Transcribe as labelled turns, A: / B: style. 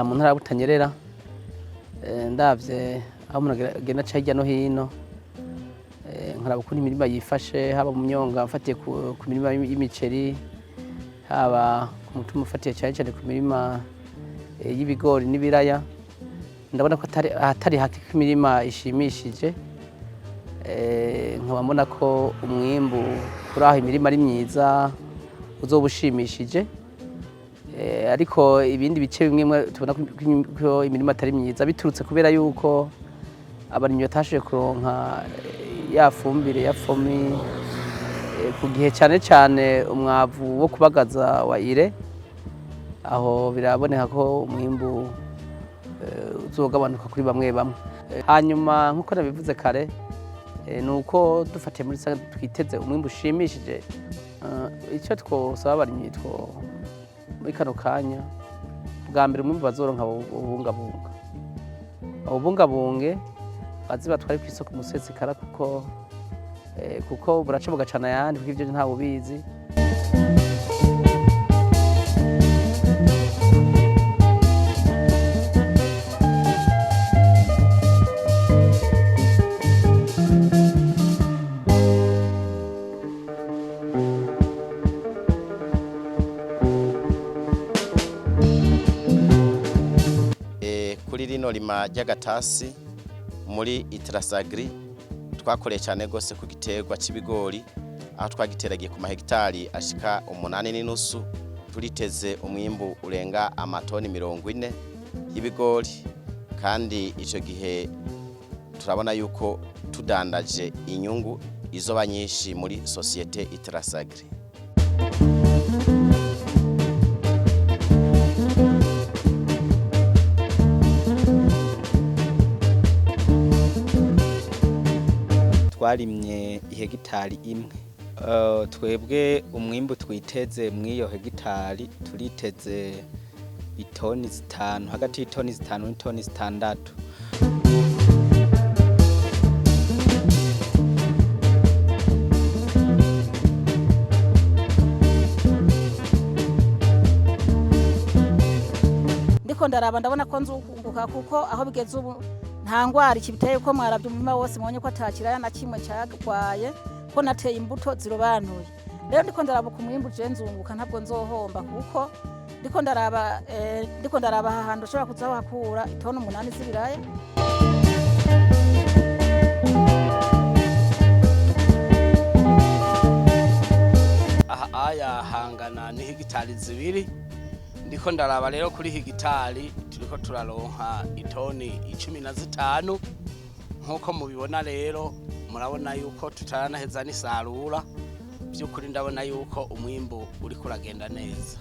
A: Aha mu ntara ya Butanyerera, ndavye aho umuntu agenda aca hirya no hino, nkaraba ukuntu imirima yifashe, haba mu myonga mfatiye ku mirima y'imiceri, haba ku mutumba ufatiye cane cane ku mirima y'ibigori n'ibiraya, ndabona ko ahatari hake ko imirima ishimishije. Nkaba mbona ko umwimbu kuri aho imirima ari myiza uzoba ushimishije. Ariko ibindi bice bimwe tubona ko imirima atari myiza, biturutse kubera yuko abarimyi batashoboye kuronka ya fumbire ya FOMI ku gihe, cyane cyane umwavu wo kubagaza wa urée. Aho biraboneka ko umwimbu uzogabanuka kuri bamwe bamwe. Hanyuma nk'uko nabivuze kare, ni uko dufatiye muri rusange twiteze umwimbu ushimishije. Icyo twosaba abarimyi two muri kano kanya, bwa mbere umwimbu bazoronka bawubungabunga, bawubungabunge, baze batware kw'isoko umusesekara, kuko buraca bugacana ayandi, kuko ivyo ntawe ubizi.
B: Kuri rino rima ry'agatasi muri Itrasagri twakoreye cyane gose ku giterwa c'ibigori, aho twagiteragiye ku mahegitari ashika 8.5. Turiteze umwimbu urenga amatoni 40 y'ibigori, kandi ico gihe turabona yuko tudandaje inyungu izoba nyinshi muri société Itrasagri.
C: Twarimye ihegitari imwe. Twebwe umwimbu twiteze mw'iyo hegitari, turiteze itoni 5, hagati y'itoni 5 n'itoni 6.
D: Ndiko ndaraba, ndabona ko nzunguka, kuko aho bigeze ubu nta ngwara ikibiteye, ko mwarabye umurima wose, mubonye ko atakiraya na kimwe cyagwaye, ko nateye imbuto zirobanuye. Rero ndiko ndaraba ku mwimbu, je nzunguka, ntabwo nzohomba, kuko ndiko ndaraba aha hantu ushobora kuza wahakura itoni 8 z'ibiraya.
E: Aha aya hangana ni hegitari 2. Ndiko ndaraba rero, kuri hegitari turiko turaronka itoni 15 nk'uko mubibona. Rero murabona yuko tutaranaheza n'isarura. By'ukuri ndabona yuko umwimbu uriko uragenda neza.